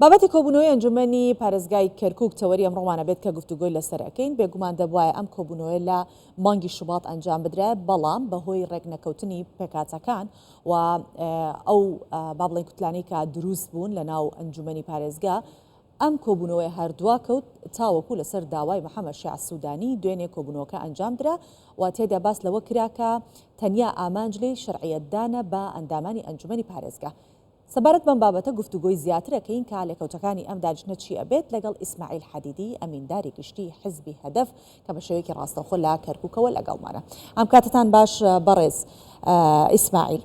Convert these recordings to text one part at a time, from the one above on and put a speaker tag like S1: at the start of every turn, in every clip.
S1: بابەتی کۆبوونەوەی ئەنجومەنی پارێزگای کەرکوک تەوەری ئەمڕۆمانە بێت کە گفتوگۆی لەسەر ئەکەین، بێگومان دەبوایە ئەم کۆبوونەوەیە لە مانگی شوبات ئەنجام بدرایە، بەڵام بەهۆی ڕێکنەکەوتنی پێکهاتەکان و ئەو با بڵێین کوتلانەی کە دروست بوون لە ناو ئەنجومەنی پارێزگا ئەم کۆبوونەوەیە هەر دواکەوت تاوەکو لەسەر داوای محەمەد شیاع سودانی دوێنێ کۆبوونەوەکە ئەنجامدرا و تێدا باس لەوە کرا کە تەنیا ئامانج لێی شەرعیەتدانە بە ئەندامانی ئەنجومەنی پارێزگا. سەبارەت بەم بابەتە گفتوگۆی زیاتر ئەکەین کە لێکەوتەکانی ئەم دانیشتنە چی ئەبێت لەگەڵ ئیسماعیل حەدیدی ئەمینداری گشتی حزبی هەدەف کە بە شێوەیەکی ڕاستەوخۆ لە کەرکوکەوە لەگەڵمانە. ئەم کاتەتان باش بەڕێز ئیسماعیل.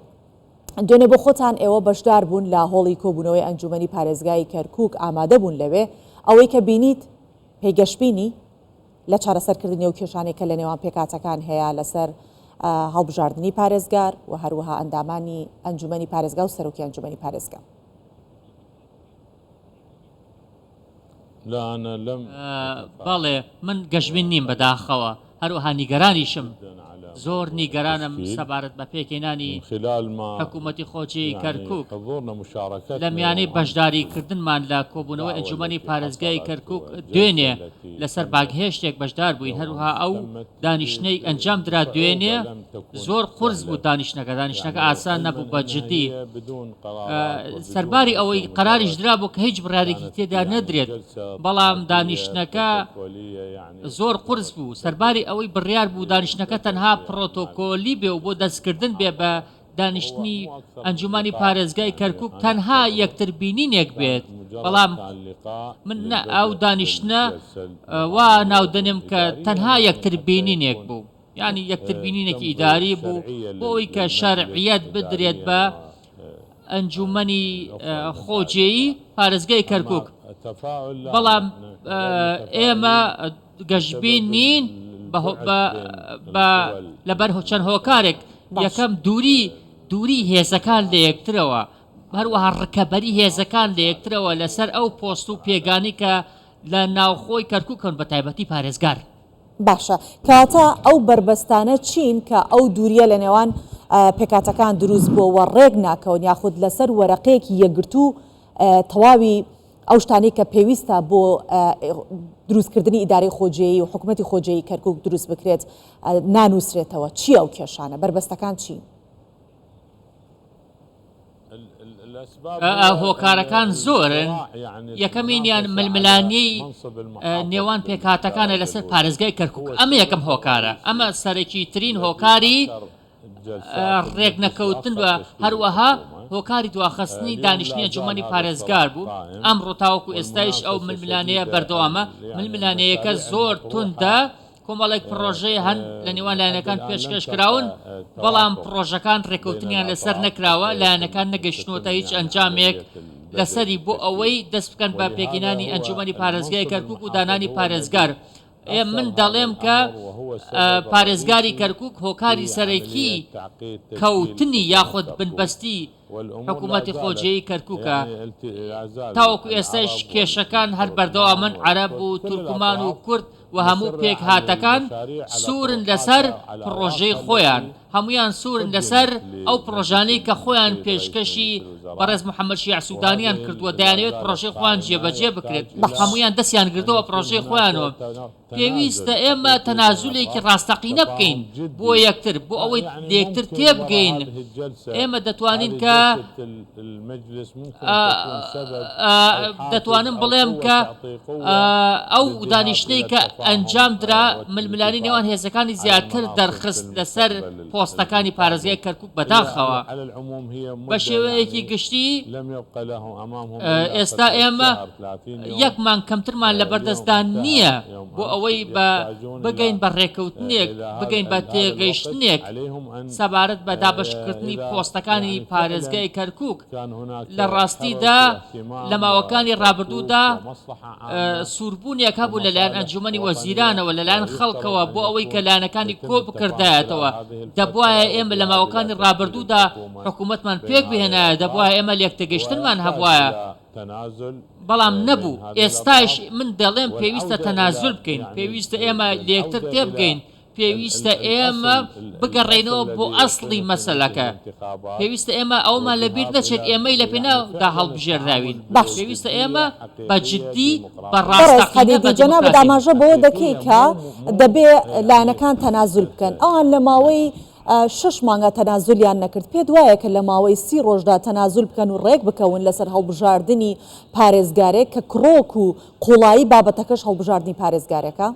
S1: دوێنێ بۆ خۆتان ئێوە بەشدار بوون لە هۆڵی کۆبوونەوەی ئەنجومەنی پارێزگای کەرکوک ئامادە بوون لەوێ، ئەوەی کە بینیت پێی گەشبینی لە چارەسەرکردنی ئەو کێشانەی کە لە نێوان پێکهاتەکان هەیە لەسەر هەڵبژاردنی پارێزگار و هەروەها ئەندامانی ئەنجومەنی پارێزگا و سەرۆکی ئەنجومەنی پارێزگا؟
S2: بەڵێ من گەشبین نیم بەداخەوە، هەروەها نیگەرانیشم، زۆر نیگەرانم سەبارەت بە پێکهێنانی حکوومەتی خۆجێی کەرکووک. لە میانەی بەشداریکردنمان لە کۆبوونەوەی ئەنجوومەنی پارێزگای کەرکووک دوێنێ لەسەر بانگهێشتێک بەشدار بووین، هەروەها ئەو دانیشتنەی ئەنجامدرا دوێنێ زۆر قورس بوو دانیشتنەکە، دانیشتنەکە ئاسان نەبوو بە جدی، سەرباری ئەوەی قەراریش درابوو کە هیچ بڕیارێکی تێدا نەدرێت، بەڵام دانیشتنەکە زۆر قورس بوو، سەرباری ئەوەی بڕیار بوو دانیشتنەکە تەنها پڕۆتۆکۆلی بێ و بۆ دەستکردن بێ بە دانیشتنی ئەنجومەنی پارێزگای کەرکوک تەنها یەکتر بینینێک بێت، بەڵام من ئەو دانیشتنە وا ناودەنێم کە تەنها یەکتر بینینێک بوو. یانی یەکتر بینینێکی ئیداری بوو بۆ ئەوەی کە شەرعیەت بدرێت بە ئەنجومەنی خۆجێیی پارێزگای کەرکک بەڵام ئێمە گەشبین نین لەبەر چەند هۆکارێک یەکەم دووری دووری هێزەکان لە یەکترەوە هەروەها ڕکەبەری هێزەکان لە یەکترەوە لەسەر ئەو پۆست و پێگانی کە لە ناوخۆی کەرکوکن بە تایبەتی پارێزگار.
S1: باشە کەواتە ئەو بەربەستانە چین کە ئەو دووریە لە نێوان پێکهاتەکان دروست بووە و ڕێک ناکەون یاخود لەسەر وەرەقەیەکی یەکگرتوو تەواوی ئەو شتانەی کە پێویستە بۆ دروستکردنی ئیدارەی خۆجێیی و حکومەتی خۆجێیی کەرکوک دروست بکرێت نانووسرێتەوە چییە ئەو کێشانە بەربەستەکان چین؟
S2: هۆکارەکان زۆرن، یەکەمینیان ململانێی نێوان پێکهاتەکانە لەسەر پارێزگای کەرکوک، ئەمە یەکەم هۆکارە، ئەمە سەرەکیترین هۆکاری ڕێکنەکەوتن و هەروەها هۆکاری دواخستنی دانیشتنی ئەنجومەنی پارێزگار بوو، ئەمڕۆ تاوەکو ئێستایش ئەو ململانێیە بەردەوامە، ململانێیەکە زۆر توندە، کۆمەڵێک پڕۆژەی هەن لە نێوان لایەنەکان پێشکەش کراون، بەڵام پڕۆژەکان ڕێککەوتنیان لەسەر نەکراوە، لایەنەکان نەگەیشتوونەتە هیچ ئەنجامێک لەسەری بۆ ئەوەی دەست بکەن بە پێکهێنانی ئەنجوومەنی پارێزگای کەرکووک و دانانی پارێزگار. من دەڵێم کە پارێزگاری کەرکووک هۆکاری سەرەکی کەوتنی یاخود بنبەستی حکوومەتی خۆجێیی کەرکووکە، تاوەکو ئێستایش کێشەکان هەر بەردەوامن، عەرەب و تورکمان و کورد و هەموو پێکهاتەکان سوورن لەسەر پڕۆژەی خۆیان، هەموویان سوورن لەسەر ئەو پڕۆژانەی کە خۆیان پێشکەشی بەڕێز محەممەد شیاع سوودانیان کردووە، دەیانەوێت پڕۆژەی خۆیان جێبەجێ بکرێت، هەموویان دەستیان گرتووە بە پڕۆژەی خۆیانەوە. پێویستە ئێمە تەنازولێکی ڕاستەقینە بکەین بۆ یەکتر بۆ ئەوەی لەیەکتر تێبگەین ئێمە دەتوانین کە دەتوانم بڵێم کە ئەو دانیشتەی کە ئەنجام درا ململانی نێوان هێزەکانی زیاتر دەرخست لەسەر پۆستەکانی پارێزگای کەرکک بەداخەوە بە شێوەیەکی گشتی ئێستا ئێمە یەک مانگ کەمترمان لەبەردەستدا نییە بۆ ئەوەی بە بگەین بە ڕێکەوتنێک، بگەین بە تێگەیشتنێک سەبارەت بە دابەشکردنی پۆستەکانی پارێزگای کەرکوک. لە ڕاستیدا لە ماوەکانی ڕابردوودا سووربوونێک هەبوو لەلایەن ئەنجومەنی وەزیرانەوە، لەلایەن خەڵکەوە بۆ ئەوەی کە لایەنەکانی کۆبکردایەتەوە. دەبوایە ئێمە لە ماوەکانی ڕابردوودا حکومەتمان پێکبهێنایە، دەبوایە ئێمە لێکتێگەیشتنمان هەبوایە. بەڵام نەبوو، ئێستایش من دەڵێم پێویستە تەنازول بکەین، پێویستە ئێمە لەیەکتر تێبگەین، پێویستە ئێمە بگەڕێینەوە بۆ ئەسڵی مەسەلەکە. پێویستە ئێمە ئەوەمان لەبیر نەچێت ئێمەی لە پێناودا هەڵبژێردراوین.
S1: باش.
S2: پێویستە ئێمە بە جدی، بە
S1: بەڕێز
S2: ڕاستەقینە،
S1: حەدیدی
S2: بە
S1: جەنابت
S2: دیموکراتین.
S1: ئاماژە بەوە دەکەی کە دەبێ لایەنەکان تەنازول بکەن. ئەوان لە ماوەی شەش مانگە تەنازولیان نەکرد. پێت وایە کە لە ماوەی سی ڕۆژدا تەنازول بکەن و ڕێک بکەون لەسەر هەڵبژاردنی پارێزگارێک کە کڕۆک و قوڵایی بابەتەکەش هەڵبژاردنی پارێزگارێکە؟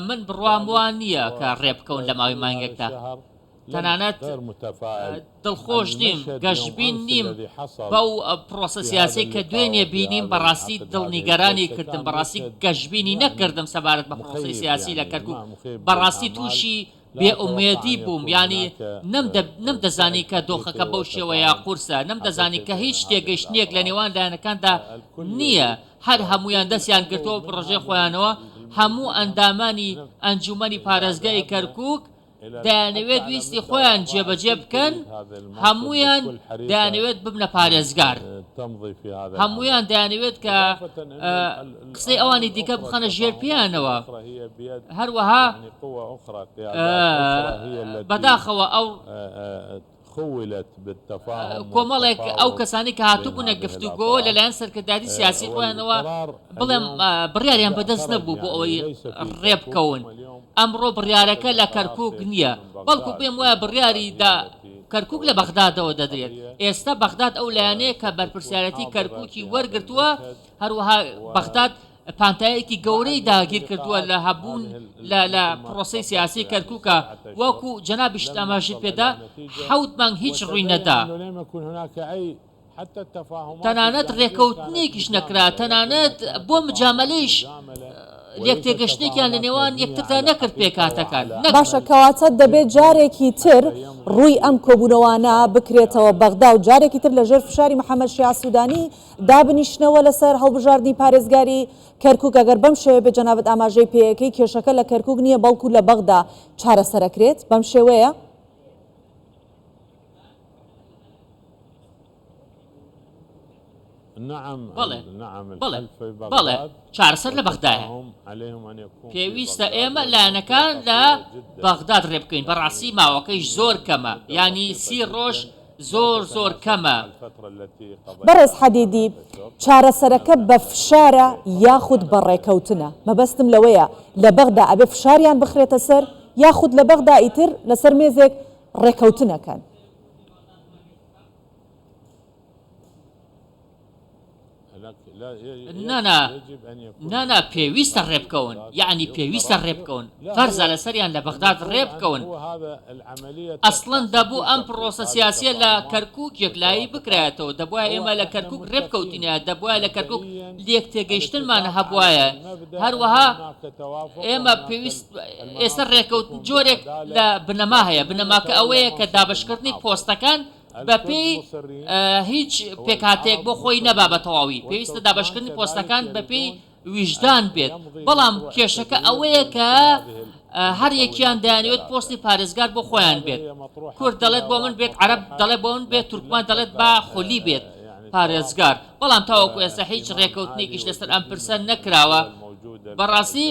S2: من بڕوام وا نییە کە ڕێبکەون لە ماوەی مانگێکدا. تەنانەت دڵخۆش نیم، گەشبین نیم بەو پرۆسە سیاسیەی کە دوێنێ بینیم، بەڕاستی دڵنیگەرانی کردم، بەڕاستی گەشبینی نەکردم سەبارەت بە پرۆسەی سیاسی لە کەرکوک، بەڕاستی تووشی بێ ئومێدی بووم، یانی نەمدەزانی کە دۆخەکە بەو شێوەیە قورسە، نەمدەزانی کە هیچ تێگەیشتنێک لە نێوان لایەنەکاندا نییە، هەر هەموویان دەستیان گرتووە بە پرۆژەی خۆیانەوە، هەموو ئەندامانی ئەنجوومەنی پارێزگای کەرکوک دەیانەوێت ویستی خۆیان جێبەجێ بکەن، هەموویان دەیانەوێت ببنە پارێزگار، هەموویان دەیانەوێت کە قسەی ئەوانی دیکە بخەنە ژێر پێیانەوە، هەروەها بەداخەوە ئەو کۆمەڵێک ئەو کەسانەی کە هاتبوونە گفتوگۆ لەلایەن سەرکردایەتی سیاسی خۆیانەوە بڵێم بڕیاریان بەدەست نەبوو بۆ ئەوەی ڕێبکەون. ئەمڕۆ بڕیارەکە لە کەرکوک نییە، بەڵکو پێم وایە بڕیاری دا کەرکوک لە بەغدادەوە دەدرێت. ئێستا بەغداد ئەو لایەنەیە کە بەرپرسیارێتی کەرکوکی وەرگرتووە، هەروەها بەغداد پانتایەکی گەورەی داگیر کردووە لە هەبوون لە لە پرۆسەی سیاسی کەرکوکا وەکو جەنابیشت ئاماژەت پێدا حەوت مانگ هیچ ڕووی نەدا تەنانەت ڕێکەوتنێکیش نەکرا تەنانەت بۆ مجامەلەیش لێکتێگەشتنێکیان لە نێوان یەکتردا نەکرد پێکهاتەکان نەک
S1: باشە کەواتە دەبێت جارێکی تر ڕووی ئەم کۆبوونەوانە بکرێتەوە بەغدا و جارێکی تر لەژێر فشاری محەمەد شیاع سودانی دابنیشنەوە لەسەر هەڵبژاردنی پارێزگاری کەرکوک ئەگەر بەم شێوەیە بێت جەنابت ئاماژەی پێیەکەی کێشەکە لە کەرکوک نییە بەڵکو لە بەغدا چارەسەرەکرێت بەم شێوەیە؟
S2: بەڵێ بەڵێ بەڵێ چارەسەر لە بەغدایە پێویستە ئێمە لایەنەکان لە بەغداد ڕێبکەین بەڕاستی ماوەکەیش زۆر کەمە یانی سی ڕۆژ زۆر زۆر کەمە.
S1: بەڕێز حەدیدی، چارەسەرەکە بە فشارە یاخود بە ڕێکەوتنە؟ مەبەستم لەوەیە لە بەغدا ئەبێ فشاریان بخرێتە سەر یاخود لە بەغدا ئیتر لەسەر مێزێک ڕێکەوتن ئەکەن؟
S2: نا نا نا نا پێویستە ڕێبکەون یەعنی پێویستە ڕێبکەون فەرزە لەسەریان لە بەغداد ڕێبکەون ئەسڵەن دەبوو ئەم پڕۆسە سیاسیە لە کەرکوک یەکلایی بکرایەتەوە دەبوایە ئێمە لە کەرکوک ڕێبکەوتینایە دەبوایە لە کەرکوک لێک تێگەیشتنمان هەبوایە هەروەها ئێمە پێویست ئێستا ڕێکەوتن جۆرێک لە بنەما هەیە بنەماکە ئەوەیە کە دابەشکردنی پۆستەکان بەپێی هیچ پێکهاتەیەک بۆ خۆی نەبا بە تەواوی، پێویستە دابەشکردنی پۆستەکان بەپێی ویژدان بێت، بەڵام کێشەکە ئەوەیە کە هەر یەکیان دەیانەوێت پۆستی پارێزگار بۆ خۆیان بێت، کورد دەڵێت بۆ من بێت، عەرەب دەڵێت بۆ من بێت، تورکمان دەڵێت با خولی بێت پارێزگار، بەڵام تاوەکو ئێستا هیچ رێککەوتنێکیش لەسەر ئەم پرسە نەکراوە، بەڕاستی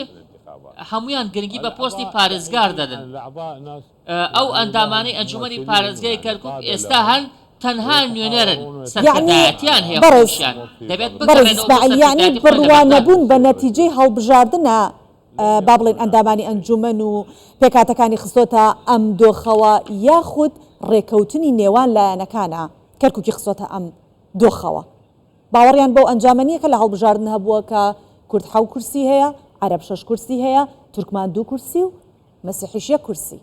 S2: هەموویان گرنگی بە پۆستی پارێزگار دەدەن. ئەو ئەندامانەی ئەنجومەنی پارێزگای کەرکوک ئێستا هەن تەنها نوێنەرن،
S1: یەعنی
S2: سەرکردایەتیان هەیە
S1: بەڕێز
S2: خۆیشیان، دەبێت
S1: بەڕێز
S2: بگەڕێنەوە بۆ
S1: ئیسماعیل یەعنی
S2: سەرکردایەتی خۆیان لە
S1: بڕوا
S2: بەغداد.
S1: نەبوون بە نەتیجەی هەڵبژاردنە با بڵێین ئەندامانی ئەنجومەن و پێکهاتەکانی خستۆتە ئەم دۆخەوە یاخود ڕێکەوتنی نێوان لایەنەکانە کەرکوکی خستۆتە ئەم دۆخەوە؟ باوەڕیان بەو ئەنجامە نییە کە لە هەڵبژاردن هەبووە کە کورد حەو کورسی هەیە، عەرەب شەش کورسی هەیە، تورکمان دوو کورسی و مەسیحیش یەک کورسی.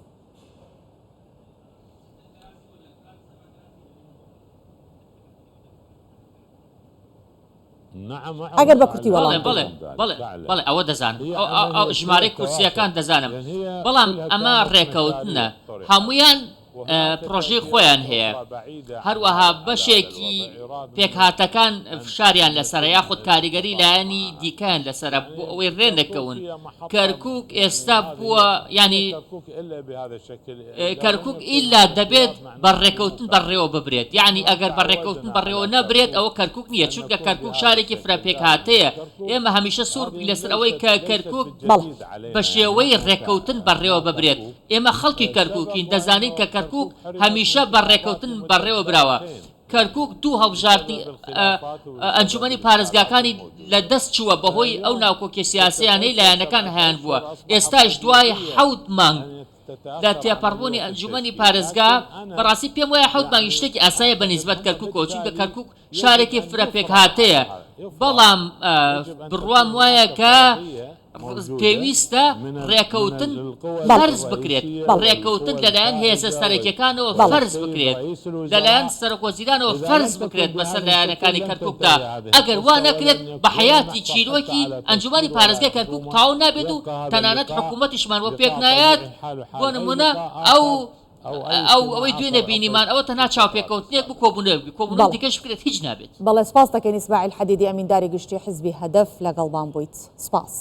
S1: ئەگەر بە کورتی
S2: بەڵێ
S1: وەڵام
S2: بەڵێ
S1: بدەیت.
S2: بەڵێ بەڵێ ئەوە دەزانم ئەو ئەو ئەو ژمارەی کورسییەکان دەزانم بەڵام ئەمە ڕێکەوتنە هەموویان پڕۆژەی خۆیان هەیە، هەروەها بەشێکی پێکهاتەکان فشاریان لەسەرە یاخود کاریگەری لایەنی دیکەیان لەسەرە بۆ ئەوەی رێنەکەون، کەرکوک ئێستا بووە یانی کەرکوک ئیلا دەبێت بە ڕێکەوتن بەڕێوە ببرێت، یەعنی ئەگەر بە ڕێکەوتن بەڕێوە نەبرێت ئەوە کەرکوک نییە، چونکە کەرکوک شارێکی فرە پێکهاتەیە، ئێمە هەمیشە سوور بووین لەسەر ئەوەی کە کەرکوک بە شێوەی ڕێککەوتن بەڕێوە ببرێت، ئێمە خەڵکی کەرکوکین دەزانین کە کەرکوک هەمیشە بە ڕێککەوتن بەڕێوە براوە، کەرکوک دوو هەڵبژاردنی ئەنجومەنی پارێزگاکانی لە دەست چووە بەهۆی ئەو ناکۆکیە سیاسیانەی لایەنەکان هەیانبووە، ئێستاش دوای حەوت مانگ لە تێپەڕبوونی ئەنجومەنی پارێزگا، بەڕاستی پێم وایە حەوت مانگیش شتێکی ئاساییە بە نیسبەت کەرکوکەوە، چونکە کەرکوک شارێکی فرە پێکهاتەیە، بەڵام بڕوام وایە کە پێویستە ڕێکەوتن فەرز بکرێت، ڕێکەوتن لەلایەن هێزە سەرەکیەکانەوە فەرز بکرێت، لەلایەن سەرۆکوەزیرانەوە فەرز بکرێت بەسەر لایەنەکانی کەرکوکدا، ئەگەر وا نەکرێت بە حەیاتی چیرۆکی ئەنجومەنی پارێزگای کەرکوک تەواو نابێت و تەنانەت حکومەتیشمان وە پێک نایەت، بۆ نمونە ئەو ئەو ئەوەی دوێنێ بینیمان ئەوە تەنها چاوپێکەوتنێک بوو کۆبوونەوەیەک بوو، کۆبوونەوەی دیکەش بکرێت هیچ نابێت.
S1: بەڵێ سپاس دەکەین ئیسماعیل حەدیدی ئەمینداری گشتی حزبی هەدەف لەگەڵمان بوویت سپاس.